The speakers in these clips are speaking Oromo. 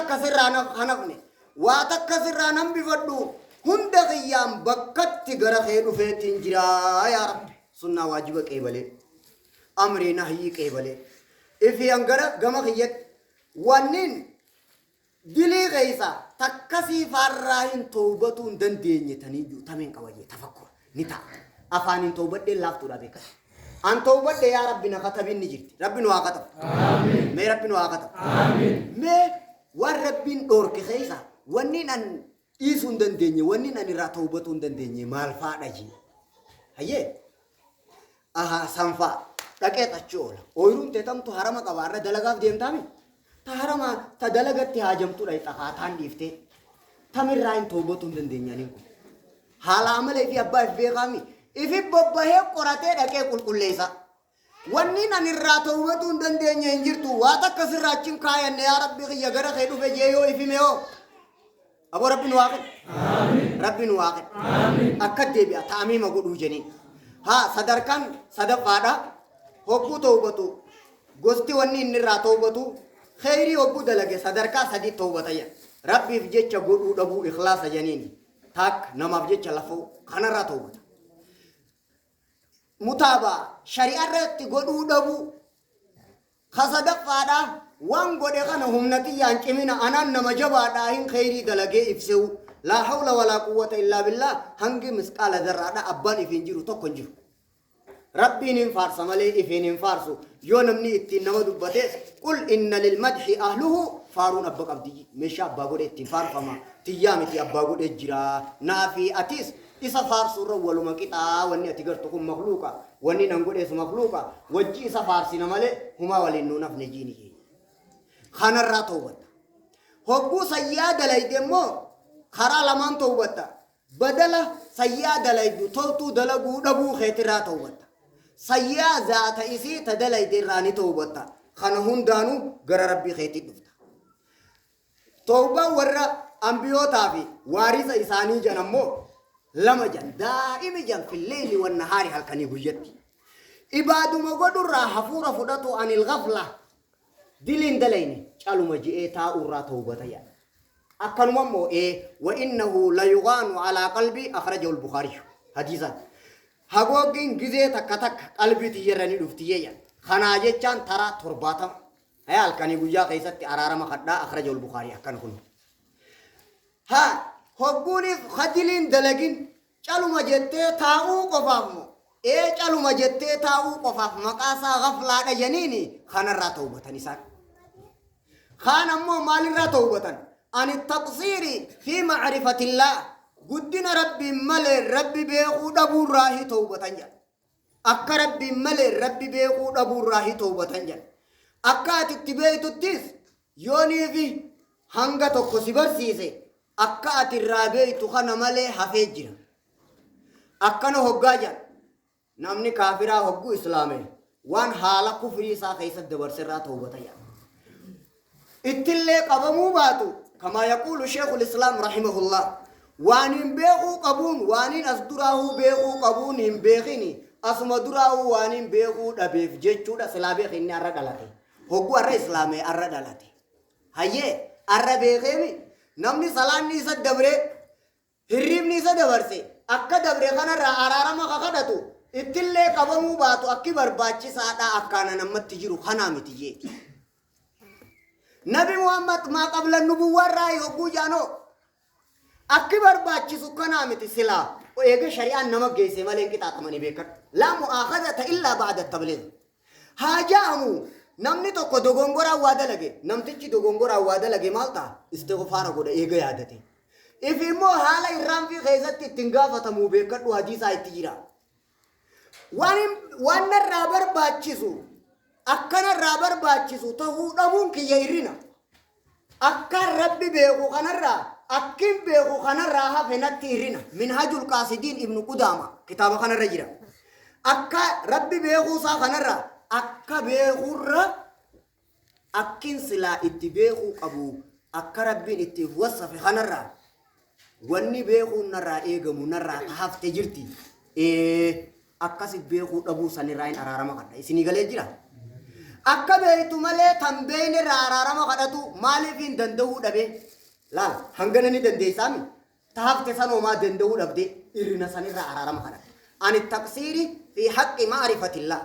Takka sirraa hanafne, waa takka sirraa nan bifadhu, hunda kiyyaan bakkatti gara kee dhufeetiin jiraa yaa Rabbi. Sunnaa waajiba qeebalee, amrii nahyii qeebalee, ifii an gara gama kiyyatti wannin dilii keessa takka siifaarraa hin towbatuu hin dandeenye taniin jiru tameen qaba jee tafakkur ni ta'a. Afaaniin towbadheen laaftuudha beekan. An towbadhe yaa Rabbi na katabiin ni jirti. Rabbi nu haa katabu. Mee Rabbi nu haa katabu. Mee waan Rabbiin dhoorke keessa wanniin an dhiisuu hin dandeenye, wanniin an irraa towbatuu hin dandeenye maal faadha jee. Hayyee. Ahaa san fa'a. Dhaqee achi oola. Ooyiruun tee tamtu harama qaba har'a dalagaaf deemtaami. Ta harama ta dalagatti haajamtu dhayxa kaataan dhiiftee. Tamirraa hin toobatuu hin dandeenye aniin kun. Haala amala ifii abbaa if beekaami. Ifi bobbahee qoratee dhaqee qulqulleessa. Wanniin ani irraa toobatuu hin dandeenye hin jirtu. Waa takka sirraa achi hin kaayanne yaa Rabbi kiyya gara kee dhufe jee yoo ifime hoo. Aboo Rabbi nu haa kennu. Rabbi nu haa kennu. Akka deebi'a ta'amiima godhuu jeniin. Haa sadarkaan sadaffaadha. Hogguu tawbatu gosti wanni inni irraa tawbatu kheyrii hogguu dalage sadarkaa sadii tawbata jedha. Rabbiif jecha godhuu dhabuu ikhlaasa jeniin. Taakka namaaf jecha lafoo kanarraa tawbata. Mutaabaa shari'a irratti godhuu dhabuu. Ka sadaffaadhaa, waan godhe kana humna tiyyaan cimina anaan nama jabaadhaa hin kheyrii dalagee if se'uu. Laa hawla walaa quwwata illaa billaah hangi misqaala zarraadhaa abbaan ifiin jiru tokko hin jiru. Rabbiin hin faarsa malee ifiin hin faarsu. Yoo namni ittiin nama dubbatees qul inna lil madhi ahluhu faaruun abba qabdi. Meeshaa abbaa godhe ittiin faarfama. Tiyyaa miti abbaa godhe jira. Naafi atis Isa faarsuurra waluma qixaa wanni ati gartu kun makhluuqa, wannin an godhees makhluuqa, wajji isa faarsina malee humaa waliin nuun hafne jiini keenya. Kanarraa tawbatta. Hogguu sayyi'aa dalayde immoo karaa lamaan tawbatta. Badala sayyi'aa dalaydu toltuu dalaguu dhabuu keetirraa tawbatta. Sayyi'aa zaata isii ta dalayde irraa ni tawbatta. Kana hundaanuu gara Rabbii keetii dhufta. Towbaan warra ambiyootaa fi waarisa isaanii jan ammoo lama jan daa'imi jan filleyli wan nahaari halkanii guyyatti. Ibaaduma godhurraa hafuura fudhatu anil ghafla diliin dalayne caluma je'ee taa'urraa towbata jedhan. Akkanuma immoo ee wa innahu layughaanu alaa qalbii akhrajahu al-Bukhaariyyu hadiisaan. Hagooggiin gizee takka takka qalbii tiyyarra ni dhufti jedhan. Kanaa jechaan taraa 70. Haya halkanii guyyaa keessatti araarama kadhaa akhrajahu al-Bukhari akkana kun. Ha hogguuniif khadiliin dalagin caluma jettee taa'uu qofaaf moo ee caluma jettee taa'uu qofaaf maqaa isaa ghaflaadha jeniini kanarraa tawbatan isaan. Kaan ammoo maalirraa tawbatan? Ani taqsiiri fi ma'rifatillah guddina Rabbiin malee Rabbi beekuu dhabuurraahi tawbatan jedha. Akka Rabbiin malee Rabbi beekuu dhabuurraahi towbatan jedha. Akka ati itti beeytuttis yooniifi hanga tokko si barsiise akka ati irraa beeytu kana malee hafee jira. Akkana hoggaa jedhan namni kaafiraa hogguu islaame waan haala kufrii isaa keessa dabarserraa towbata jedha. Ittillee qabamuu baatu kamaa yaquulu sheekul islaam rahimahullah waaniin beekuu qabuun waaniin as duraahuu beekuu qabuun hin beekini asuma duraahuu waaniin beekuu dhabeef jechuudha silaa beeke inni arra dhalate hogguu arra islaamee arra dhalate hayyee arra beekeemi namni salaanni isa dabree Hirriibni isa dabarse akka dabre kanarraa araarama ka kadhatu ittillee qabamuu baatu akki barbaachisaadhaa akkaan an ammatti jiru kanaa miti jee. Nabi Muhammad maa qabla nubuwwaarraa yogguu jaanoo akki barbaachisu kanaa miti silaa eega shari'aan nama geesse malee hin qixaaxamanii beekadhu. Laa mu'aakhazata illaa ba'da tabliigh. Haa ja'amu namni tokko dogongoraan waa dalage namtichi dogongoraan waa dalage maal ta'a? Istighfaara godha eega yaadate. Ifi immoo haala irraanfii keessatti ittiin gaafatamuu beekadhu hadiisaa itti jira. Waan waan narraa barbaachisu akkanarraa barbaachisu tahuu dhabuun kiyya irrina. Akkaan Rabbi beeku kanarraa akkin beeku kanarraa hafe natti irrina. Minhajul Qaasidiin Ibnu Qudaama kitaaba kanarra jira. Akka Rabbi beekuu isaa kanarraa akka beekurra akkin silaa itti beekuu qabu akka Rabbiin itti if wassafe kanarraa wanni beekuun narraa eegamu narraa ta hafte jirti. Ee akkasit beekuu dhabuu sanirraa hin araarama kadha. Isinii galee jira? Akka beeytu malee tan beeyne irraa araarama kadhatu maaliif hin danda'uu dhabe? Laal, hangana ni dandeessaami. Ta hafte san homaa danda'uu dhabde irrina sanirraa araarama kadhata. Ani taqsiiri fi haqqi ma'rifatillah.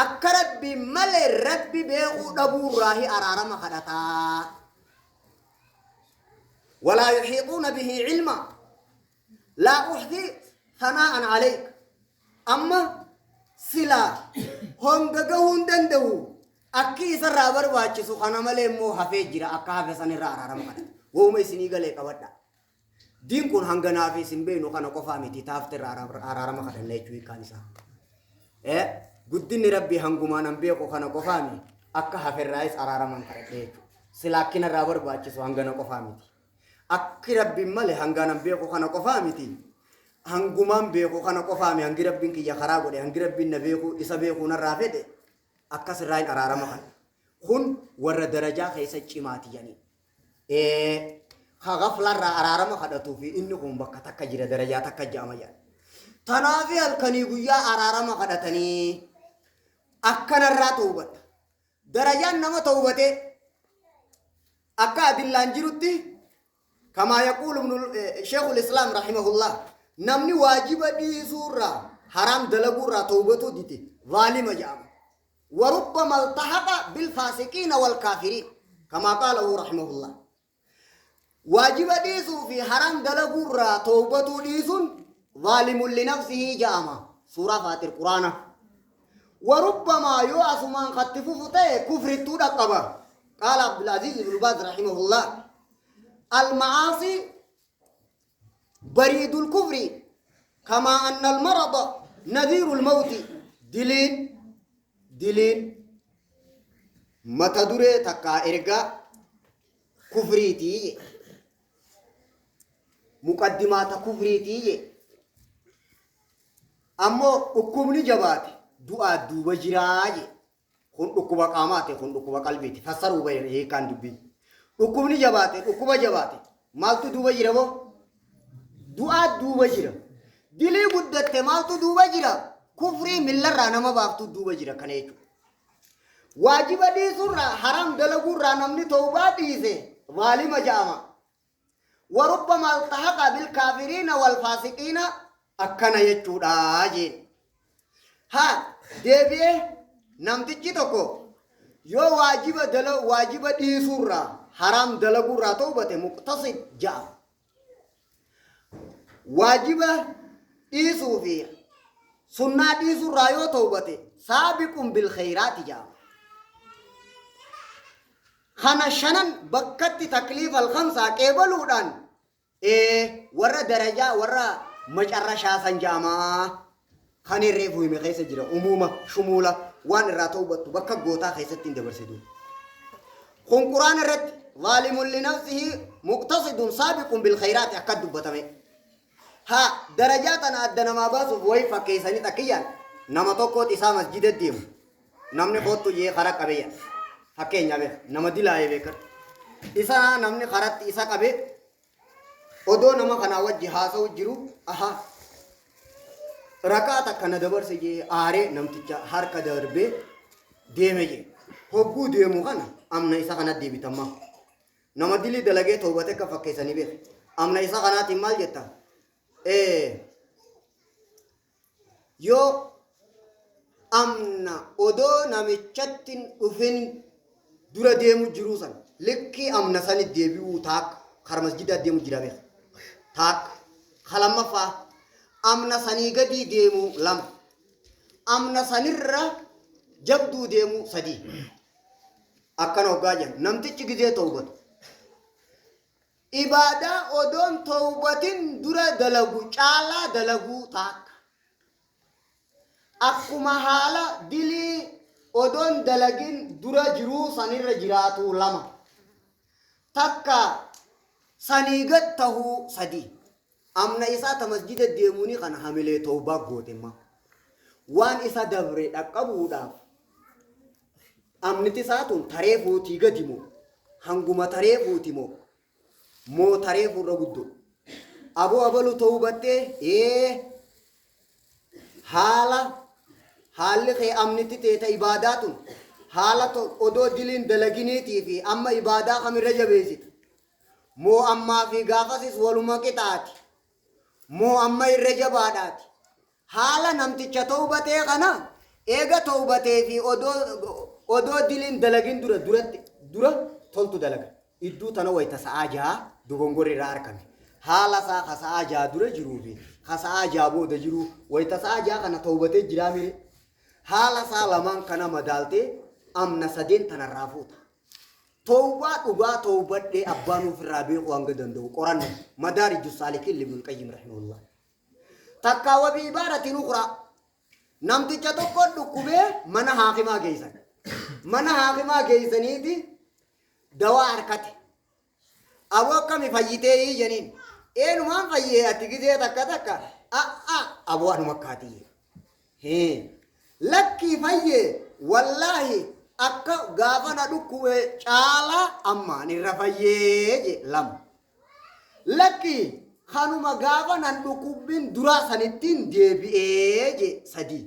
Akka Rabbi malee Rabbi beekuu dhabuurraahi araarama kadhataa. Walaa yuhiixuuna bihi ilma. Laa uxsii sanaa'an aleyk. Amma silaa honga gahuu hin danda'u. Akki isarraa barbaachisu kana malee immoo hafee jira akka hafe sanirraa araarama kadhata. Wooma isinii galee qabadha. Diin kun hanga naaf isin beeknu kana qofaa miti taafte irraa araarama kadhanna jechuu hiikkaan isaa. Guddinni Rabbii hangumaan an beeku kana qofaa miti akka haferraayis araaraman kadhadhe jechuudha. Silaa akkina irraa barbaachisu hangana qofaa miti. Akki Rabbiin male hangaan an beeku kana qofaa miti. Hangumaan beeku kana qofaa mi hangi Rabbiin kiyya karaa godhe hangi Rabbiin na beeku isa beekuu narraa fedhe akkas irraa hin araarama kana. Kun warra darajaa keessa cimaati jedhanii. Ka gaflarraa araarama kadhatuu fi inni kun bakka takka jira darajaa takka jedhama jedhan. Tanaafi halkanii guyyaa araarama kadhatanii akkanarraa tawbadha. Darajaan nama tawbatee akka adillaan jirutti kamaa yaquulu sheekul islaam rahimahullah namni waajiba dhiisuurraa haraam dalaguurraa tawbatuu dide zaalima jedhama. Warubbama iltahaqa bilfaasiqiina walkaafiriin kamaa qaalahu rahimahullah. Waajiba dhiisuu fi haraam dalaguurraa tawbatuu dhiisuun zaalimun linafsihi ja'ama. Suuraa Faaxir Quraana. Warubbamaa yoo asumaan katti fufu ta'e kufrittuu dhaqqaba. Qaala Abdulaziz ibn Baaz rahimahullah. Al-ma'aasi bariidul kufri kamaa anna al-marada nadhiirul mawti. Diliin diliin mata duree takkaa ergaa kufriitii je. Muqaddimaata kufriitii je. Ammoo dhukkubni jabaate du'aa duuba jiraa je. Kun dhukkuba qaamaati, kun dhukkuba qalbiiti. Fassaruu bahe hiikkaan dubbii. Dhukkubni jabaate, dhukkuba jabaate. Maaltu duuba jira boo? Du'aa duuba jira. Dilii guddatte maaltu duuba jira? Kufrii millarraa nama baaftu duuba jira kana jechuudha. Waajiba dhiisurraa haram dalaguurraa namni tawbaa dhiise zaalima ja'ama. Warubbama altahaqa bilkaafiriina walfaasiqiina akkana jechuudha jeen. Haa deebi'ee namtichi tokko yoo waajiba dala waajiba dhiisuurraa haraam dalaguurraa tawbate muqtasid ja'ama. Waajiba dhiisuu fi sunnaa dhiisuurraa yoo tawbate saabiqun bil khayraati ja'ama. Kana shanan bakkatti takliif al-khamsaa qeebaluudhaan warra darajaa warra macarrashaa san ja'ama. Kan reefu hime keessa jira umuuma shumuula waan irraa tawbattu bakka gootaa keessatti hin dabarse duuba. Kun quraana irratti zaalimun linafsihi muqtasidun saabiqun bil khayraati akka dubbatame. Haa darajaa tana adda namaa baasuuf wayi fakkeessanii takkiyyaan nama tokkoot isaa masjida deemu namni koottu jee kara qabee fakkeenya beek nama dilaayee beekan isa namni karatti isa qabee Odoo nama kanaa wajji haasa'u jiru aha rakaa takka na dabarse jee aaree namticha harka darbee deeme jee. Hogguu deemu kana amna isa kana deebitamma. Nama dilii dalagee toobate akka fakkeessanii beeka. Amna isa kanaatiin maal jetta? Yoo amna odoo namichatti hin dhufin dura deemu jiruu san likkii amna sani deebi'uu taakka kara masjidaa deemu jira beeka taakka ka lammaffaa amna sanii gadii deemuu lama amna sanirra jabduu deemuu sadii akkana hoggaa jedhan namtichi gizee tawbatu Ibaadaa odoon towbatin dura dalagu caalaa dalaguu taakka. Akkuma haala dilii odoon dalagin dura jiruu sanirra jiraatuu lama. Takka sanii gad tahuu sadii. Amna isaa ta masjida deemuuni kana hamilee towbaa gootemma. Waan isa dabre dhaqqabuudhaaf amniti isaa tun taree fuutii gadi moo hanguma taree fuuti moo moo taree fuurra guddoo. Aboo abalu towbattee ee haala haalli kee amnitti teeta ibaadaa tun Haala odoo diliin dalaginiitii fi amma ibaadaa kamirra jabeessita? Moo ammaa fi gaafasis waluma qixaati? Moo amma irra jabaadhaati? Haala namticha tawbatee kana eega tawbatee fi odoo diliin dalagin dura duratti dura toltu dalaga. Idduu tana wayta sa'aa 6 dogongorri irraa arkame. Haala isaa ka sa'aa 6 dura jiruu fi ka sa'aa 6 booda jiruu wayta sa'aa 6 kana tawbatee jiraa mire? Haala isaa lamaan kana madaaltee amna sadeen tanarraa fuuta. Tawbaa dhugaa tawbadhee abbaan ofirraa beekuu hanga danda'u qoranno Madaariju Saalikiin Ibnul Qayyim rahimahullah. Takkaa wabii ibaaratiin ukraa namticha tokko dhukkubee mana haakimaa geessan. Mana haakimaa geessaniiti dawaa harkate. Aboo akkami fayyitee jeniin. Eenumaan fayyee ati gizee takka takka a'a aboo anuma akkaatiyye. Hee. Lakkii fayyee wallaahi akka gaafa na dhukkube caalaa ammaan irra fayyee je lama. Lakki kanuma gaafa nan dhukkubbiin duraa sanittiin deebi'ee je sadii.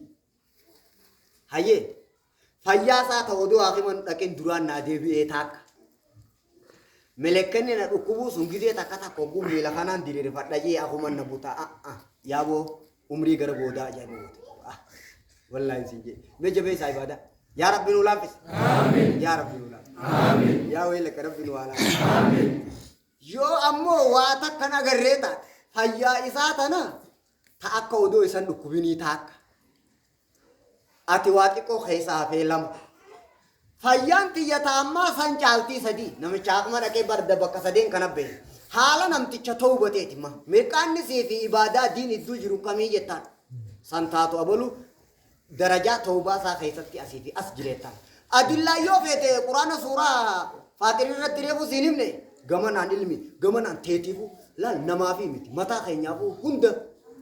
Hayyee fayyaa isaa ta'u odoo haakiman dhaqin duraan naa deebi'ee taakka. Melekkenni na dhukkubuu sun gizee takka takka hogguu miila kanaan diriirfadha jee akuman na buta a'a yaaboo umrii gara boodaa ajaa'iba goote. Ah, wallaahi siin jee. Mee jabeessaa ibaadaa. Yaa Rabbi nuu laaffisi. Yaa Rabbi nuu laaffisi. Yaa weelaka Rabbi nu haa laaffisi. Yoo ammoo waa takka hin agarree taate fayyaa isaa tana ta akka odoo isan dhukkubinii taakka. Ati waa xiqqoo keessaa hafee lama. Fayyaan tiyya ta ammaa san caaltii sadii. Namicha akkuma dhaqee barda bakka sadeen kana bahe. Haala namticha tawbateeti ma. Mirqaanni sii fi ibaadaa diin idduu jiru kamii jettaan. San taatu abalu darajaa tawbaa isaa keessatti asii fi as jireettaan. Adillaa yoo feete quraana suuraa Faaxirii irratti reefu siin himne gamanaan ilmi gamanaan teetiifu laal namaafi miti mataa keenyaafuu hunda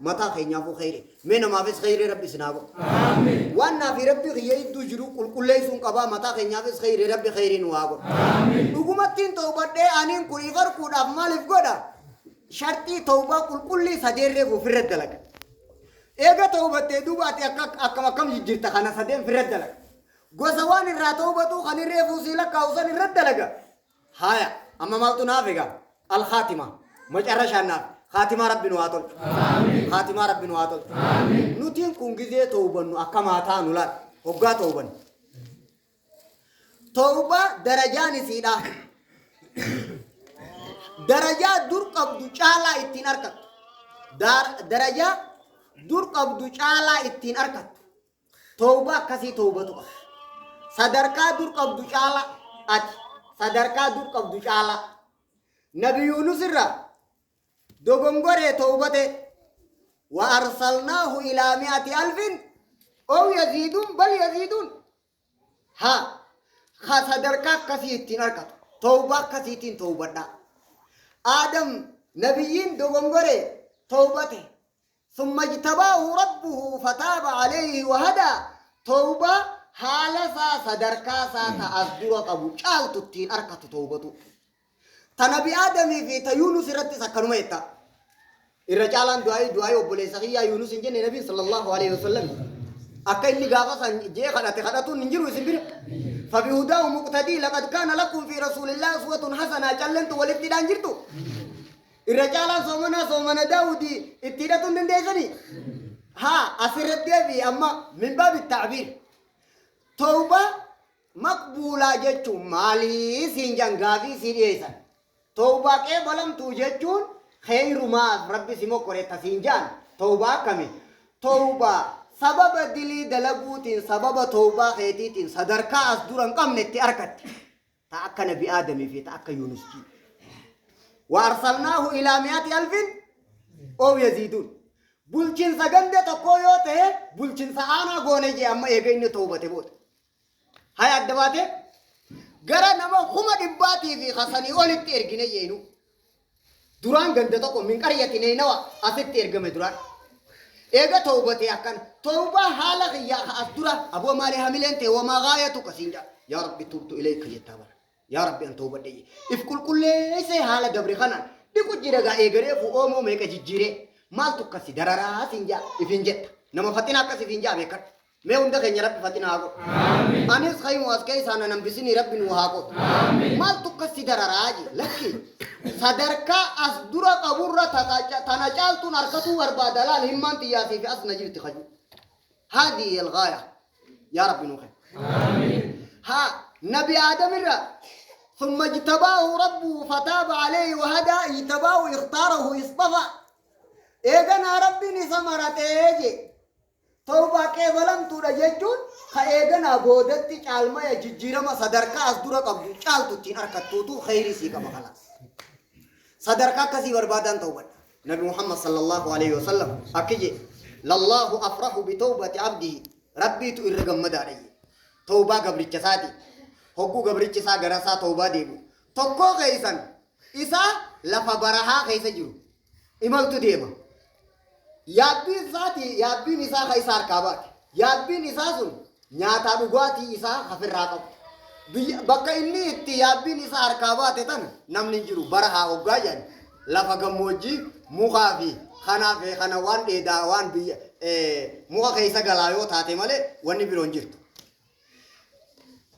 mataa keenyaafuu kheyri mee namaafis kheyri rabbi isin haa godhu. Waan naafi rabbi kiyya idduu jiru qulqulleessuun qabaa mataa keenyaafis kheyri rabbi kheyri nu haa godhu. Dhugumattiin tawbadhee aniin kun if arkuudhaaf maaliif godha? Sharxii tawbaa qulqullii sadeen reefu ofirra dalaga. Eega tawbattee duuba ati akka akkam akkam jijjiirta kana sadeen firra dalaga. Gosa waan irraa tawbatuu kan irree fuusii lakkaa'u san irra dalaga. Haya amma maaltu naaf egaa al-khaatima macarrashaan naaf khaatimaa rabbi nu haa tolchu. Khaatimaa rabbi nu haa tolchu. Nutiin kun gizee tawbannu akkam haa taanu laal hoggaa tawbannu. Tawbaa darajaan isiidha. Darajaa dur qabdu caalaa ittiin argattu. Darajaa dur qabdu caalaa ittiin argattu. Tawbaa akkasii tawbatu qaba. Sadarkaa dur qabdu caalaa ati sadarkaa dur qabdu caalaa. Nabi Yuunus irraa dogongoree tawbate wa arsalnaahu ilaa mi'ati alfin ow yaziiduun bal yaziiduun ha ha sadarkaa akkasii ittiin argatu tawbaa akkasiitiin tawbadhaa. Aadam nabiyyiin dogongoree tawbate summa ijtabaahu rabbuhu fataaba alayhi wa hadaa tawbaa haala isaa sadarkaa isaa ta as dura qabu caaltu ittiin argatu tawbatu. Ta nabi Aadamii fi ta Yuunus irrattis akkanuma jetta. Irra caalaan du'aayii du'aayii obboleessa kiyyaa Yuunus hin jenne nabiin sallallahu alaihi wasallam. Akka inni gaafa san jee kadhate kadhatuun hin jiru isin bira. Fabihudaahu muqtadii laqad kaana lakum fi rasuulillaahi uswatun hasanaa callentu walitti hidhaan jirtu. Irra caalaan soomanaa soomana Daawudii itti hidhatuu hin dandeessanii? Haa asirratti deebi'i amma min baabi ta'biir. Tawbaa maqbuulaa jechuun maalii siin jedhan gaafii sii dhiyeessan. Tawbaa qeebalamtuu jechuun kheyrumaaf rabbi si mokkore ta siin jedhan tawbaa akkami? Tawbaa sababa dilii dalaguutiin sababa tawbaa keetiitiin sadarkaa as dura hin qabne itti argatte. Ta akka nabi Aadamii fi ta akka Yuunus jii. Wa arsalnaahu ilaa mi'ati alfin ow yaziiduun. Bulchinsa ganda tokkoo yoo ta'e bulchinsa aanaa goone jee amma eega inni tawbate booda. Haya adda baate gara nama 100,000 fi kasanii olitti ergine jeenu. Duraan ganda tokko min qaryati Neynawa asitti ergame duraan. Eega tawbatee akkana tawbaa haala kiyyaa ka as dura aboo maali hamileen tee wamaa gaayatuka siin jedha. Yaa Rabbi tuubtu ilayka jettaa bara. Yaa Rabbi an tawbadhe jee. If qulqulleessee haala dabre kanaan dhiqu jira gaa eegaree fu oomoo meeqa jijjiiree maaltu akkasi dararaa siin jedha ifin jetta. Nama faxina akkas ifin jedha beekadhu. Mee hunda keenya Rabbi faxina haa godhu. Anis kaymu as keessaa nan hambisinii Rabbi nuu haa godhu. Maaltu akkas si dararaa jee lakki sadarkaa as dura qaburra tana caaltuun harkatuu barbaada laal himmaan xiyyaasii fi as na jirti kaju. Haadii elgaaya yaa Rabbi nuu kenna. Haa Nabi Aadamirra ثم اجتباه ربه فتاب عليه وهدى اجتباه اختاره اصطفى eeganaa Rabbiin isa maratee je Tawbaa qeebalamtuudha jechuun ka eeganaa boodatti caalmaya jijjiirama sadarkaa as dura qabdu caaltu ittiin arkattuutu kheyrii sii qaba kalaas. Sadarkaa akkasii barbaadaan tawbadha. Nabi Muhammad sallallahu alaihi wasallam akki jedhe lallaahu afrahu bitawbati abdihi Rabbiitu irra gammadaadha jedhe. Tawbaa gabricha isaati. Hogguu gabrichi isaa gara isaa tawbaa deebi'u. Tokkoo keessan isaa lafa barahaa keessa jiru imaltu deema. Yaabbiin isaatii yaabbiin isaa ka isa harkaa baate. Yaabbiin isaa sun nyaataa dhugaatii isaa hafirraa qabu. Biyya bakka inni itti yaabbiin isaa harkaa baate tana namni hin jiru barahaa hoggaa jedhan lafa gammoojjii mukaa fi kanaa fi kana waan dheedaa waan biyya muka keessa galaa yoo taate malee wanni biroo hin jirtu.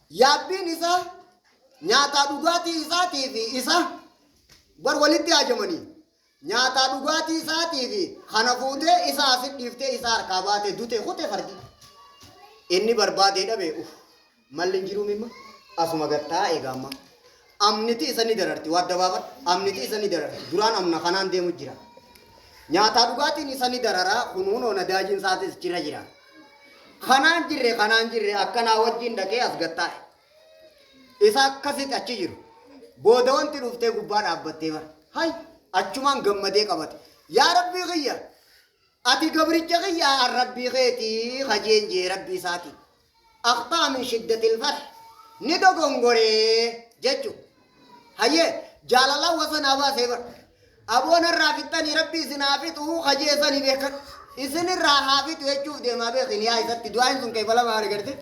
Yaabbiin isaa nyaataa dhugaatii isaatii fi isa bar walitti haajamanii Nyaataa dhugaatii isaatii fi kana fuutee isa asit dhiiftee isa harkaa baate dute kute fardi. Inni barbaadee dhabe uf malli hin jiruu mimma asuma gad taa'e egaa amma. Amniti isa ni dararti waa adda amniti isa ni dararti duraan amna kanaan deemu jira. Nyaataa dhugaatiin isa ni dararaa kunuunoo nadaajiin isaatis jira jira. Kanaan jirre kanaan jirre akkanaa wajjin dhaqee as gad taa'e. Isa akkasitti achi jiru. Booda wanti dhuftee gubbaa dhaabbattee bara. Hay achumaan gammadee qabate. Yaa Rabbii kiyya ati gabricha kiyya an Rabbii keetii kajeen jee Rabbii isaatiin. Akhtaa min shiddatil farh ni dogongoree jechu. Hayyee jaalalaa wasanaa baasee bara. Aboo narraa fixxanii Rabbi isin haa fixuu kajee sani beekan. Isin irraa haa fixu jechuuf deemaa beekin yaa isatti du'aan sun keefalamaa argarte.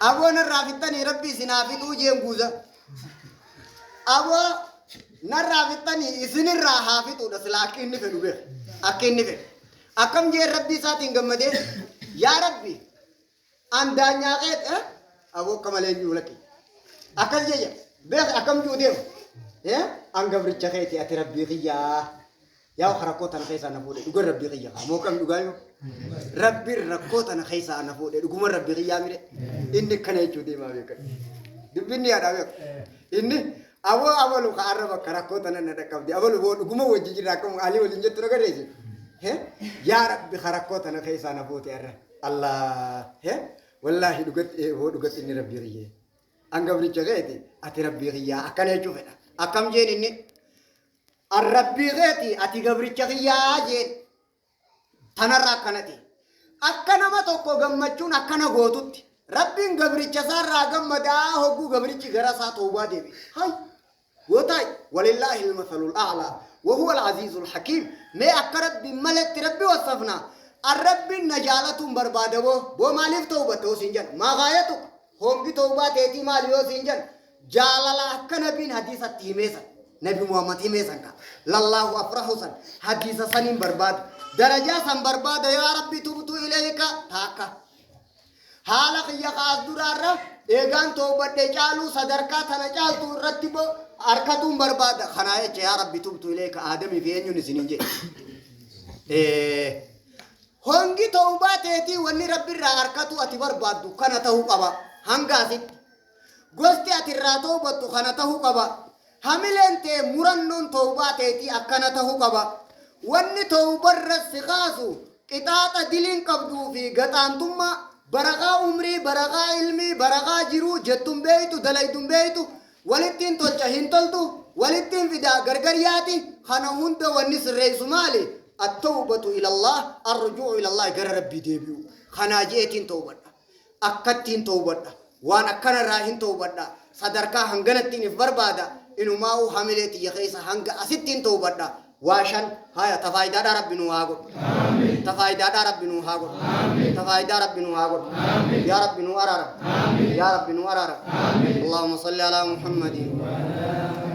Aboo narraa fixxanii Rabbi isin haa fixuu jeen guuza. Aboo narraa fixxanii isinirraa haa fixuudha sila akka inni fedhu beek. Akka inni fedhu. Akkam jeen Rabbi isaatiin gammadee yaa Rabbi an daanyaa keet eh? Aboo akka malee hin jiru lakki. Akkas jecha beek akkam jiru deema. Eh? An gabricha keeti ati Rabbii kiyyaa. Yaa rakkoo tana keessaa na fuudhe dhugan Rabbii kiyya kaa moo kam dhugaa yoo. Rabbiin rakkoo tana keessaa na fuudhe dhuguma Rabbii kiyyaa mire. Inni akkana jechuu deemaa beekan. Dubbinni yaadhaa beeku. Inni aboo abalu ka arra bakka rakkoo tana na dhaqqabde abalu boo dhuguma wajji jirra akkam alii waliin jettu na garreessi. Yaa Rabbi ka rakkoo tana keessaa na fuute arra. Allah he wallaahi dhugatti hoo dhugatti inni rabbii kiyyee an gabricha keeti ati rabbii kiyyaa akkana jechuu fedha akkam jeen inni an rabbii keeti ati gabricha kiyyaa jeen tanarra akkana ta'e akka nama tokko gammachuun akkana gootutti rabbiin gabricha isaarraa gammadaa hogguu gabrichi gara isaa toobaa deebi'e hay Gootaay walillaahi almasalul a'laa wa huwa al'aziizul hakiim mee akka rabbiin maletti rabbi wassafna an rabbiin na jaalatuun barbaada boo boo maaliif towbatta yoo siin jedhan maa gaayatuk hongi towbaa teetii maali yoo siin jedhan jaalala akka nabiin hadiisatti himee san nabi muhammad himee san ka lallaahu afrahu san hadiisa saniin barbaada darajaa san barbaada yaa rabbi tubtu ilayka taakka Haala kiyya ka as duraarra eegaan towbadhe caaluu sadarkaa tana caaltu irratti arkatuun barbaada. Kanaa jecha yaa Rabbi tubtu ilayka Aadamii fi eenyuun isiniin jedhe. Hongi towbaa teetii wanni Rabbi irraa arkatu ati barbaaddu kana ta'uu qaba. Hanga asitti. Gosti ati irraa towbattu kana ta'uu qaba. Hamileen tee murannoon towbaa teetii akkana ta'uu qaba. Wanni towbarra si kaasu qixaaxa diliin qabduu fi gaxaantummaa, barakaa umrii, barakaa ilmii, barakaa jiruu jettun beeytu, dalaydun beeytu, walittiin tolcha hin toltu, walittiin fidaa gargar yaati, kana hunda wanni sirreeysu maali? Attawbatu ilallaah, arrujuu'u ilallaah gara Rabbii deebi'uu. Kanaa je'eetiin towbadha. Akkattiin towbadha. Waan akkana irraa hin towbadha. Sadarkaa hanganattiin if barbaada. Inumaa'uu hamilee tiyya keessa hanga asittiin towbadha. Waa shan haya ta faaydaadhaa Rabbi nuu haa godhu. Ta faaydaadhaa Rabbi nuu haa godhu. Ta faaydaa Rabbi nuu haa godhu. Yaa Rabbi nuu araaram. Yaa Rabbi nuu araaram. Allahumma salli alaa Muhammadin.